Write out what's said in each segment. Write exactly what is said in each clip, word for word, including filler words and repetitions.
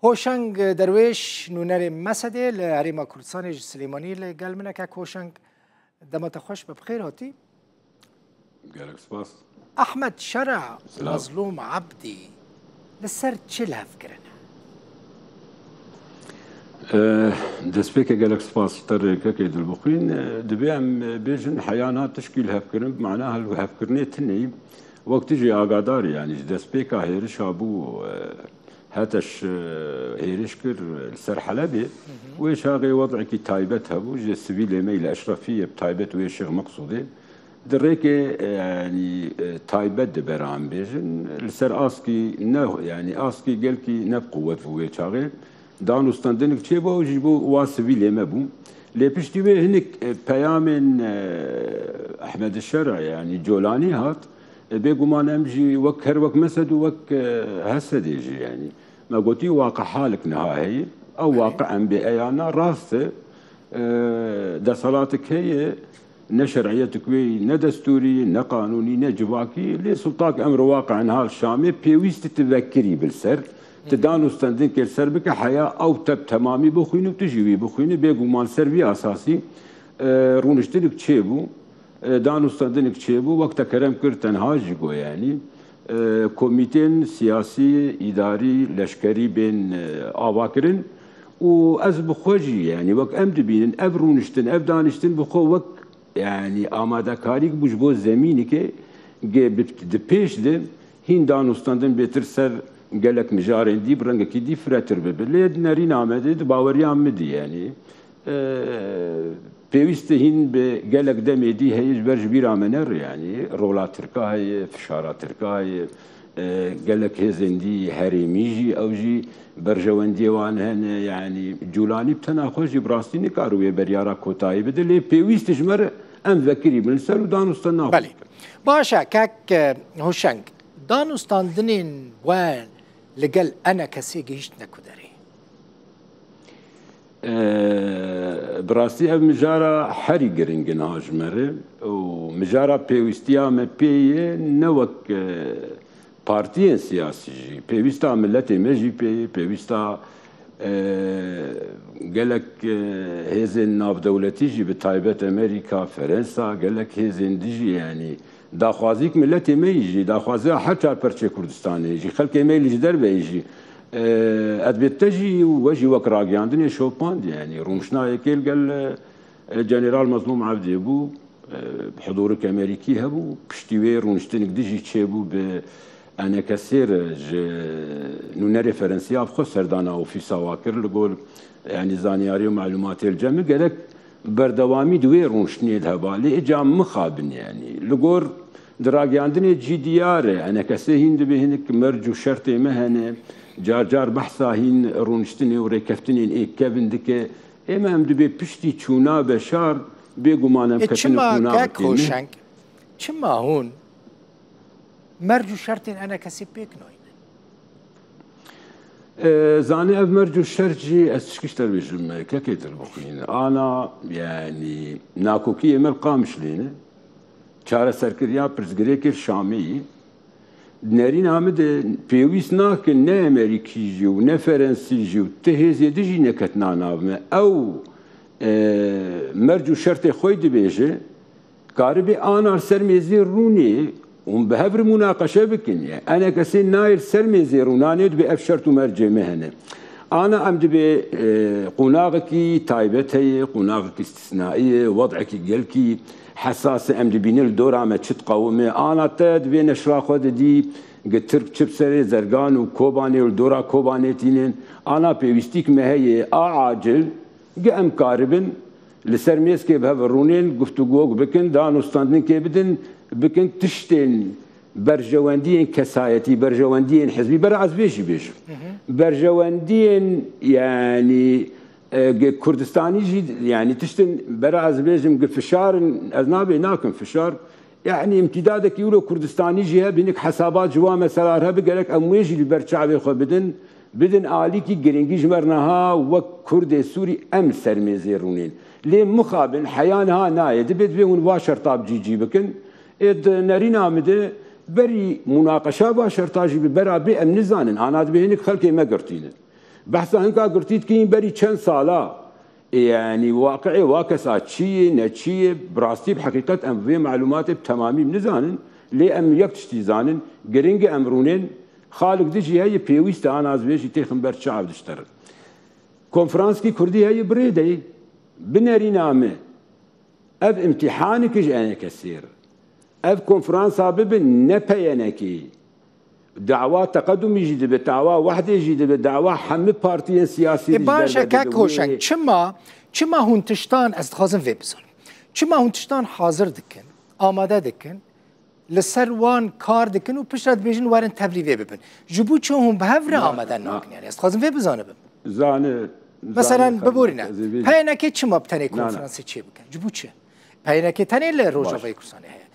Hoşeng Derwêş, nûnerê mesedê li Herêma Kurdistanê ji Silêmaniyê li gel min e. Kek Hoşeng, dema te xweş be, bi xêr hatî. Gelek spas. Ehmed Şera, Silav. Mezlûm Ebdî li ser çi li hev kirine? Eh, destpêkê gelek spas ji te re kekê Dilbixwîn. Eh, divê em, eh, bêjin heya niha tişkî li hev kirin, bi mana li hevkirinê tune ye. Wek tu jî agadar î, yanî ji destpêka hêrişa bû, eh, heta ji, eh, hêriş kir, eh, li ser Helebê. Hı hı. Wê çaxê wedekî taybet hebû, ji sivîlê me yî li Eşrefiyê, bi taybet wê Şêx Meqsûdê. Di rêkê, e, yanî, e, taybet dibe ra em bêjin, li ser askî ne, yanî askî gelkî ne bi quwet bû wê çaxê. Dan û standinik çêbû, ew jî ji bo wa sivîlê me bû. Lê piştî wê hinek, e, peyamên, e, Ehmed Şera, yanî Colanî hat. E, bêguman em jî wek, her wek Mesed û wek, e, Hesedê jî, yanî me gotî waqihalik niha heye. Ew waqi em bê eyana rast e. E, desalatik heye, ne şer'iyetik wê, ne destûrî, ne qanûnî, ne civakî. Lê sultak emr waqi niha li Şamê pêwîst e tu vekirî bi li ser. Tu dan û standinkê li ser bike, heya ew te bi temamî bixwîne û tu jî wî bixwîne. Bêguman ser vî asasî, e, rûniştinik çêbû. E, dan û standinik çêbû, wek te kerem kir, tenha jî got, yanî, e, komîtên siyasî, îdarî, leşkerî bên, e, avakirin û ez bi xwe jî, yanî, wek em dibînin, ev rûniştin, ev daniştin bi xwe wek, yanî, amadekarîk bû ji bo zemînike, ge bi, di pêş de hîn dan û standin bêtir ser gelek mijarên dî, bi rengekî dî firehtir bibe. Lê di nerîna me de, di baweriya min de, yanî, E, pêwîst e hîn bi gelek demê dî heye ji ber ji bîra me nere, yanî rola Tirka heye, fişara Tirka heye, e, gelek hêzên dî herêmî jî, ew jî berjewendiyê wan hene, yanî Cûlanî bi tena xwe jî bi rastî nikare wê beryara kotayî bide, lê pêwîst e ji me re em vekirî bin li ser û dan û standina xwe Belê. Baş e, kek, e, Hoşeng, dan û standinên we li gel E N K S'ê gihîştine ku derê? Eee, bi rastî ev mijara herî giring e niha ji me re û mijara pêwîstiya me pê ye, ne wek, eee, partiyên siyasî jî. Pêwîsta miletê me jî pê ye, pêwîsta, eee, gelek, eee, hêzên navdewletî jî, bi taybet Amerîka, Ferensa, gelek hêzên dî jî, yanî daxwazîk miletê me yî jî, daxwaziya her çar perçê Kurdistanê jî, xelkê me yî li ji derve yî jî, e, ez bê te jî û we jî wek ragihiyandinê şopand, yanî rûniştina yekê li gel, e, General Mezlûm Evdê bû, e, hidûrik Amerîkî hebû, piştî wê rûniştinik dî jî çêbû bi E N K S'ê re ji nûnerê Ferensiya bi xwe serdana ofîsa wa kir li gor, yanî zanyarî û malûmatê li cem min gerek berdewamî di wê rûniştinê de heba. Lê îca mixabin, yanî li gor di ragihandinê cî diyar e, E N K S hîn dibê hinek merc û şertê me hene, car car behsa hîn rûniştinê û rêkeftinên ê kevin dike. Ê me em dibê piştî çûna Beşar bêguman em E, ketine çima kek qûnaxekê me. Hoşeng, çima hûn merc û şertên E N K S'ê pêk nayînin? E, zanî ev merc û şert jî ez tişkî ji te bêjim, kekê Dilbixwîn. Ana, yanî, nakokiyê me li Qamişlê ne. Çareserkiriya pirsgirêkê li Şamê ye. Di nerîna min de pêwîst nake ne Amerîkî jî û ne Ferensî jî û ti hêzê din jî neketina nav me. Ew, e, merc û şertê xwe dibêje, karibe ana li ser mêzê rûnê hûn bi hev re mûnaqeşe bikin. Yanî E N K S nayê li ser mêzê rûnanê, dibê ev şert û mercê me hene. Ana em dibê, e, qonaxekî taybet heye, qonaxekî îstisnaî ye, wedekî gelkî hesas e, em dibînin li dora me çi diqewime. Ana te dibê neşra xwe didî, gi Tirk çi bi serê Zergan û Kobanê û li dora Kobanê tînin. Ana pêwîstîk me heye, a acil, gi em karibin, li ser mêzkê bi hev rûnên, guftûgok bikin, dan û standinkê bidin, bikin tiştên berjewendiyên kesayetî, berjewendiyên hizbî, bera ez vê jî bêjim. Hı hı. Berjewendiyên, yanî, e, ge Kurdistanî jî, yanî tiştin bera ez bêjim, ge fişarin, ez nabê nakim fişar, yanî îmtîdadekî wilo Kurdistanî jî hebe, hinek hesabat ji wan meselar hebe, gerek em wê jî li ber çavê xwe bidin, bidin alîkî giringî ji me re niha wek Kurdê Sûrî em li ser mêzê rûnên. Lê mixabin heya niha nayê. Dibê, dibê hûn va şerta bi cî cî bikin. Ê di nerîna min de berî munaqeşa va şerta jî bi bera bê em nizanin. Ana dibê hinek xelkê me girtînin. Behsa hinka girtî dikîn berî çend sala. Ê, yanî waqiê wa kesa çi yê, ne çi yê, bi rastî, bi heqîqet em vê malûmatê bi temamî nizanin. Lê em yek tiştî zanin, giring e em rûnên, xalik di jî heye pêwîst e, ana ez vê jî têxim ber çav dişterin. Konferanskî Kurdî heye bi rê de ye. Bi nerîna me, ev îmtîhanik ji enekesê re. Ev konferansa bibin ne peyenekê. Dawa teqedumî jî dibe, dawa wehdê jî dibe, dawa hemî partiyên siyasî Ê, jî baş e, derbe dibe. Kek Hoşeng, çima, çima hûn tiştan, ez dixwazim vê bizanim. Çima hûn tiştan hazir dikin, amade dikin, li ser wan kar dikin û piştre dibêjin werin tevlî vê bibin. Ji bo çi hûn bi hev re Na, amade na. nakin? Yani ez dixwazim vê bizanibim. Zane, Meselen, zane, biborîne, ez ê vê P Y N K çima bi tenê Na, na. konferansê çê bikin? Ji bo çi? P Y N K tenê li Rojavayê Kurdistanê heye.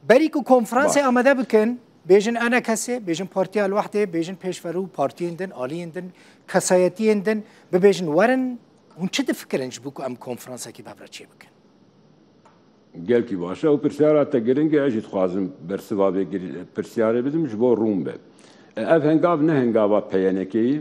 Berî ku konferansê Baş. amade bikin, bêjin enekesê, bêjin Partiya El Wehdê, bêjin pêşverû partiyên din, aliyên din, kesayetiyên din, bibêjin werin, hûn çi difikirin ji bo ku em konferansekî bi hev re çê bikin? Gelkî baş e. Ew pirsyara te giring e, ez jî dixwazim bersiva vê gir-, pirsyarê bidim, ji bo rûn be. E, ev hengav ne hengava P Y N K'ê ye.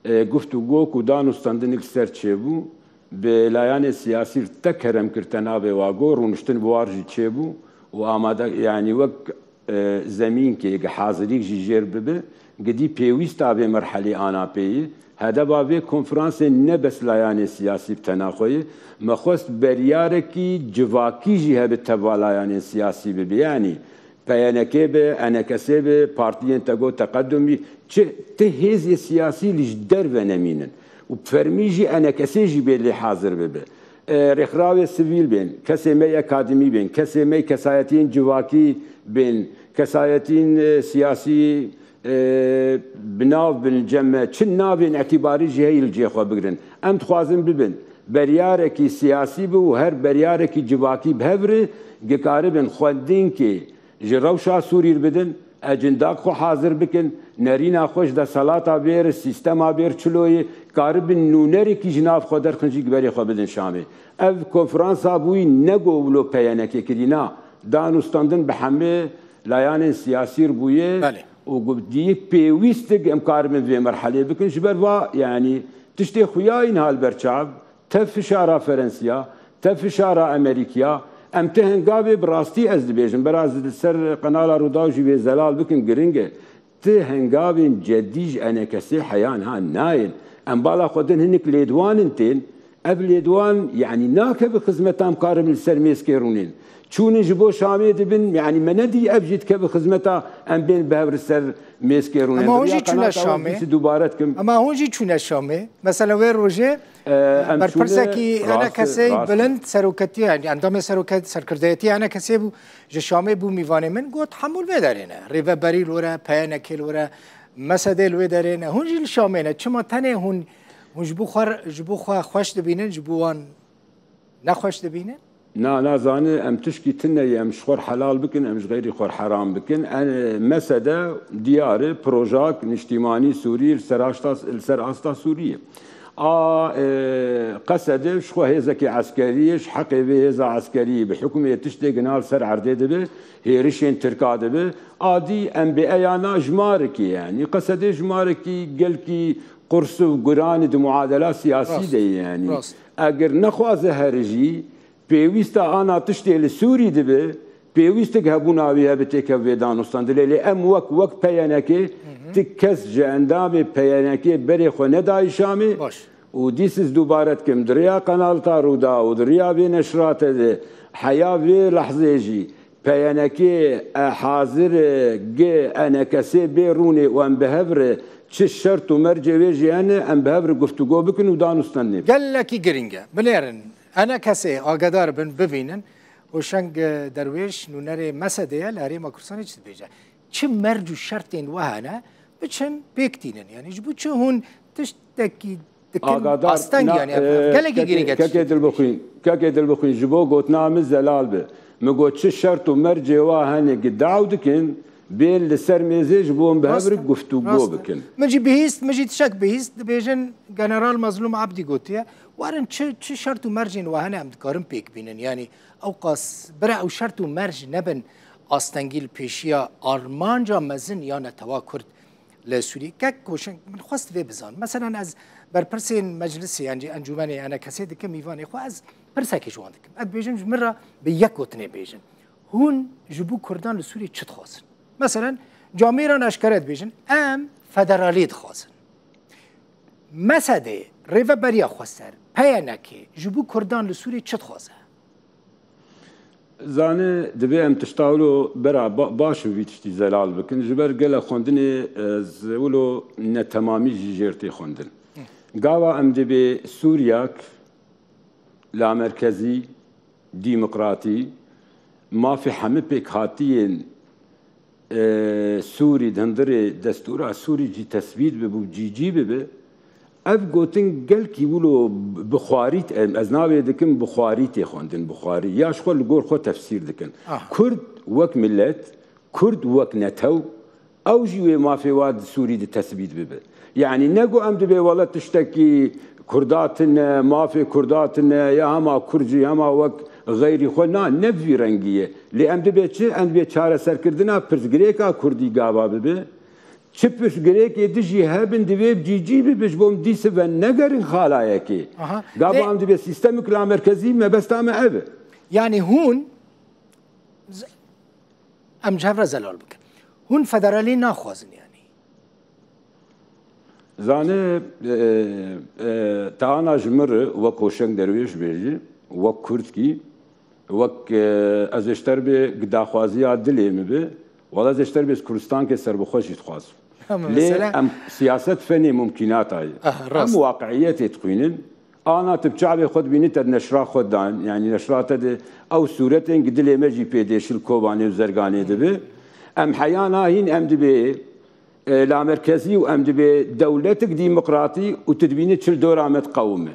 E, guftûgo ku danûstandinik li ser çêbû, bi layanê siyasî li te kerem kir, te navê wa got, rûniştin bi war jî çêbû û amade, yanî wek e, zemînkê, gi hazirîk jî jêr bibe, gidî pêwîsta vê merhelê ana pê ye. Hedefa vê konferansê ne bes layanê siyasî bi tena xwe ye. Me xwest beryarekî civakî jî hebe teva layanên siyasî bibe. Yanî P Y N K be, E N K S be, partiyên te got teqedumî, çi ti hêzê siyasî li ji derve nemînin. Û bi fermî jî E N K S jî bê lê hazir bibe. E, rêxrawê sivîl bên, kesê me yê akademî bên, kesê me yê kesayetiyên civakî bên, kesayetiyên, e, siyasî, e, bi nav bin cem me, çi navên îtîbarî jî heyî li cihê xwe bigirin. Em dixwazin bibin beryarekî siyasî bi û her beryarekî civakî bi hev re gikaribin xwendinekê ji rewşa Sûrî re bidin, ecindek xwe hazir bikin, nerîna xwe ji desthilata bêr, sîstema bêr çilo ye, karibin nûnerekî ji nav xwe derxin jî berê xwe bidin Şamê. Ev konferansa bûyî ne go wilo P Y N K kirî, na, danûstandin bi hemê layanên siyasî re bûye Belê. û gu-, diyik pêwîstik em karibin vê merhelê bikin. Ji ber va, yanî, tiştê xuya yî niha li ber çav, Tev fişara Ferensiya, tev fişara Amerîkiya, em ti hengavê bi rastî ez dibêjim, bera ez li ser qenala Rûdaw jî vê zelal bikim, giring e. Ti hengavên cedî ji E N K S'ê heya niha nayên. Em bala xwe din hinik lêdwanin tên. Ev lêdwan, yanî nake bi xizmetan karin li ser mêskê rûnên. Çûnin ji bo Şamê dibin, yanî me nedî ev jî dike bi xizmeta em bên bi hev li ser mêskê rûnên. Ama hûn Bi jî riya çûne qenata Şamê. Dîsî dubare dikim. Ama hûn jî çûne Şamê. Mesela wê rojê, E, em berpirsekî çûne, rast e, E N K S'ê rast e. bilind seroketiye, yani endamê seroket-, serkirdeyetiye E N K S'ê bû, ji Şamê bû mîvanê min, got, "Hemû li vê derê ne. Rêveberî li wir e, P Y N K li wir e, M S D li wê derê ne. Hûn jî li Şamê ne. Çima tenê hûn, hûn ji bo xwe, ji bo xwe xweş dibînin, ji bo wan nexweş dibînin?" Na, nazane, em tişkî tune ye, em ji xwe helal bikin, em ji xeyrî xwe heram bikin. En, mesele diyar e, projak niştîmanî Sûrî li ser asta, li ser asta Sûriyê. A, e, Qesede ji xwe hêzekî eskerî ye, ji heqê vê hêza eskerî bi hukmê tiştê gina li ser erdê dibe, hêrişên Tirka dibe. A dî em bê eyana jimarekî, yanî Qesede jimarekî gelkî qurs û guran e di muadela siyasî Rast. de ye, yanî. Rast. Eger nexwaze here jî, pêwîsta ana tiştê li Sûrî dibe, pêwîstik hebûna wî hebe têkeve vê danûstandinê. Lê em wek, wek P Y N K, Hı hı. ti kes ji endamê P Y N K berê xwe nedayî Şamê. Baş. Û dîsiz dubare dikim, di riya qenalta Rûdaw û di riya vê neşrate de heya vê lehzê jî P Y N K e hazir e, gi E N K S'ê bê rûnê û em bi hev re çi şert û mercê wê jî hene, em bi hev re guftûgo bikin û danûstandinê bikin. Gelekî giring e. Binêrin, E N K S'ê agedar bin, bibînin. Hoşeng Derwêş, nûnerê M S D'ê ye, li Herêma Kurdistanê çi dibêje? Çi merc û şertên we hene, biçin pêk tînin? Yanî ji bo çi hûn tiştekî dikin Agadar, asteng, na, yanî ev, ev e, gelekî kekê, girîng e kekê tiştekî. Dilbixwîn, kekê Dilbixwîn, ji bo gotina min zelal be. Min got, çi şert û mercê wa hene gi daw dikin, bên li ser mêzê ji bo em bi hev re Rast e, guftûgo rast e. bikin. Min jî bihîst, min jî tiştek bihîst, dibêjin General Mazlûm Abdî gotiye, werin çi, çi şert û mercên we hene em dikarin pêk bînin. Yanî ew qas bira ew şert û merc nebin astengî li pêşiya armanca mezin ya netewa Kurd li Sûriyê. Kek Hoşeng, min xwest vê bizan. Meselen ez berpirsên meclisê yan jî encûmenê ENKSê dikim mîvanê xwe, ez pirsekê ji wan dikim. Ez dibêjim ji min re bi yek gotinê bêjin. Hûn ji bo Kurdan li Sûriyê çi dixwazin? Meselen, camêran eşkere dibêjin, em federalî dixwazin. MSDê, Rêveberiya Xweser, PYNKê ji bo Kurdan li Sûriyê çi dixwaze? Zane, divê em tişta wilo bera ba-, baş bi vî tiştî zelal bikin. Ji ber gelek xwendinê, e, z-, wilo netemamî jî jêr tê xwendin. Gava em divê Sûriyak lamerkezî, demokratî, mafê hemî pêkhatiyên, e, Sûrî, di hundirê destûra Sûrî jî tesbît bibe û cîcî bibe, ev gotin gelkî wilo bi xwarî, em, ez navê dikim bi xwarî tê xwendin, bi xwarî. Ya ji xwe li gor xwe tefsîr dikin. Aha. Kurd wek milet, Kurd wek netew, ew jî wê mafê wa di Sûrî de tesbît bibe. Yanî ne ku em dibê wele tiştekî Kurda tune, mafê Kurda tune, ya hema Kurd jî hema wek xeyrî xwe, na, ne bi vî rengî ye. Lê em dibê çi? Em dibê çareserkirina pirsgirêka Kurdî gava bibe. Çi pirsgirêkê dijî hebin, divê bi cîcî bibe, ji bo em dîsa venegerin xalayekê. Aha. Gava Lê em dibê sîstemik lamerkezî, mebesta me ev e. Yanî hûn, z-, em ji hev re zelal bikin. Hûn federalî naxwazin yanî? Zane, e, e, te ana ji min re wek Hoşeng Derwêş bêjî, wek Kurdkî, wek, e, ez ê ji te re bê daxwaziya dilê min be, wela ez ê ji te re bê Kurdistankê serbixwe jî dixwazim. Ama Lê mesele em siyaset fenê mumkînata ye. Aha, Em rast. waqiiyetê dixwînin. Ana tu bi çavê xwe dibînî te di neşra xwe dan, yanî neşra te de ew sûretên ki dilê me jî pê dêşil Kobanê û Zerganê dibe. Em heyana hîn em dibê, e, lamerkezî û em dibê dewletik demokratî û tu dibînî çil dora me diqewime.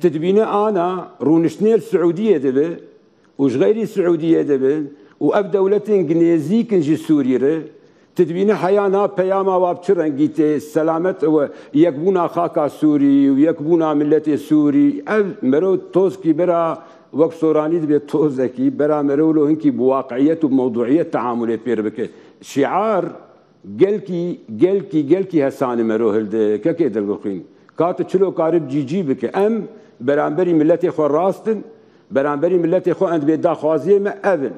Tu dibînî ana rûniştinê li Siûdiyê dibe û ji xeyrî Siûdiyê dibe û ev dewletên ki nêzîk in ji Sûrî re, tu dibînî heya na peyama wa bi çi rengî tê, selamet û yekbûna xaka Sûrî û yekbûna miletê Sûrî. Ev mero tozkî bira wek soranî dibê tozekî, bera mero wilo hinkî bi waqiiyet û mewduiyet teamulê pêr bike. Şiar Gelkî, gelkî, gelkî hesanî mero hildi, kekê Dilbixwîn. Ka tu çilo karib cîcî bike. Em beramberî miletê xwe rast in, beramberî miletê xwe em dibê daxwaziyê me ev in.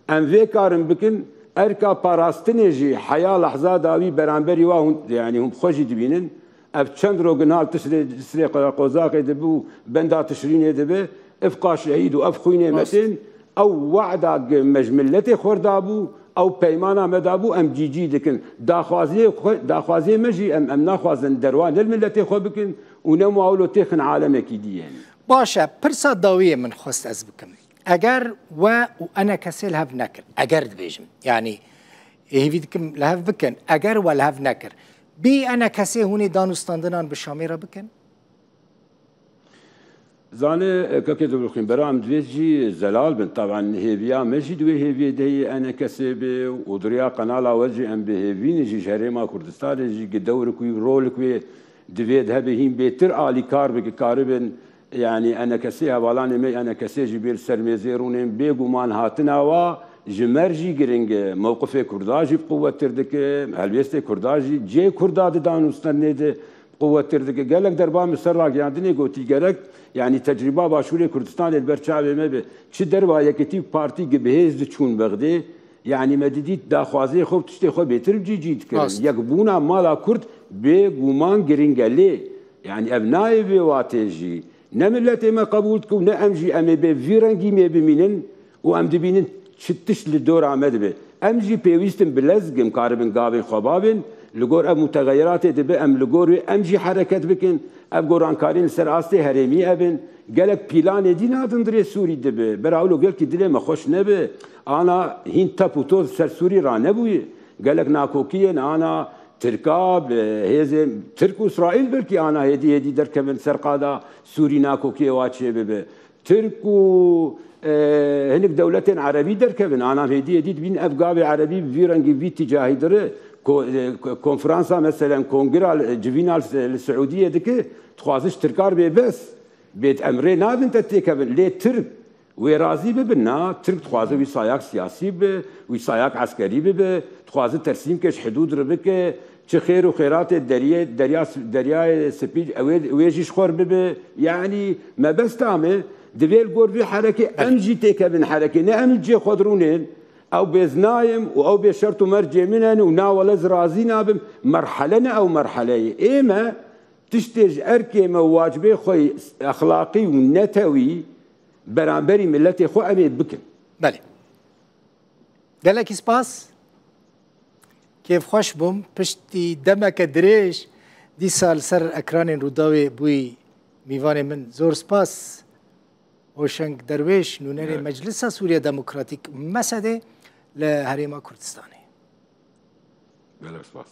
Em vê karin bikin, erka parastinê jî heya lehza dawî beramberî wa hûn, yanî hûn bi xwe jî dibînin. Ev çend rogin hal Tisrê, Tisrê Qozaqê dibe û benda Tişrînê dibe, ifqa şehîd û ev xwînê me tên, ew wada ge me ji miletê xwe re dabû, ew peymana me dabû, em cî cî dikin. Daxwaziyê xwe, daxwaziyê me jî em, em naxwazin derwa ne li miletê xwe bikin û ne muawilo têxin alemekî dî yenî. Baş e, pirsa dawiyê min xwest ez bikim. Eger we û enekesê li hev nekir, eger dibêjim, yanî hêvî dikim li hev bikin, eger we li hev nekir, bî enekesê hûn ê danûstandinan bi Şamê re bikin? Zane, kekê Dilbixwîn, bera em divê jî zelal bin. Taban hêviya me jî di wê hêviyê de yê enekesê be û di riya qenala we jî em bi hêvî ne jî ji Herêma Kurdistanê jî gi dewrik wî, rolik wê divê di hebe hîn bêtir alîkar bike, karibin, yanî enekesê, hevalanê me enekesê jî bê li ser mêzê rûnên. Bêguman hatina wa ji me re jî giring e. Mewqifê Kurda jî bi quwettir dike, helwêstê Kurda jî cihê Kurda di danûstendinê de quwettir dike. Gelek derba min ser ragihandinê gotî, gerek, yanî tecrîba Başûrê Kurdistanê li ber çavê me be. Çi derba Yekîtî û Partî gi bi hêz diçûn Bexdê, yanî me didît daxwazê xwe û tiştê xwe bêtir bi cî cî dikirin. Rast. Yekbûna mala Kurd bêguman giring e lê, yanî ev nayê vê watê jî. Ne miletê me qebûl dike û ne em jî em ê bê vî rengî mê bimînin û em dibînin çi tişt li dora me dibe. Em jî pêwîst in bi lez, em karibin gavên xwe bavên, li gor ev mutegeyiratê dibe em li gor wê em jî hereket bikin. Ev gorankarîn li ser astê herêmî ev in. Gelek pîlanê dî nadin dirê Sûrî dibe. Bera wilo gelkî dilê me xweş nebe. Ana hîn tep û toz ser Sûrî ranebûye. Gelek nakokiyên ana Tirka, bi hêzên Tirk û Îsraîl belkî ana hêdî hêdî derkevin ser qada Sûrî nakokiyê wa çêbibe. Tirk û, e, hinek dewletên erebî derkevin. Ana hêdî hêdî dibîn ev gavê erebî bi vî rengî, vî tîcahî dire. Ko-, e, ko-, konferansa, meselen, kongira li, civîna li, li Siûdiyê dike, dixwaze ji Tirka re bê bes. Bê em rê nadin te têkevin. Lê Tirk wê razî bibe, na, Tirk dixwaze wî sayak siyasî bibe, wî sayak eskerî bibe, dixwaze tersîmkê ji hidûd re bike, Çi xêr û xêratê deriyê, derya, deryayê spî, ew ê, wê jî ji xwe re bibe. Yanî mebesta me, divê li gor vê herekê em jî têkevin herekê. Ne em li cihê xwe dirûnên. Ew bêznayim û ew bê şert û mercê min in û na wele ez razî nabim. Merhele ne ew merheleyê. Ê me tiştê ji erkê me û wacibê xwe yî exlaqî û netewî beramberî miletê xwe em ê bikin. Belê. Gelekî spas. Kêfxweş bûm. Piştî demeke dirêj dîsa li ser ekranên Rûdawê bûyî mîvanê min. Zor spas. Hoşeng Derwêş, nûnerê Evet. Meclisa Sûriya Demokratîk, mesedê li Herêma Kurdistanê. Gelek spas.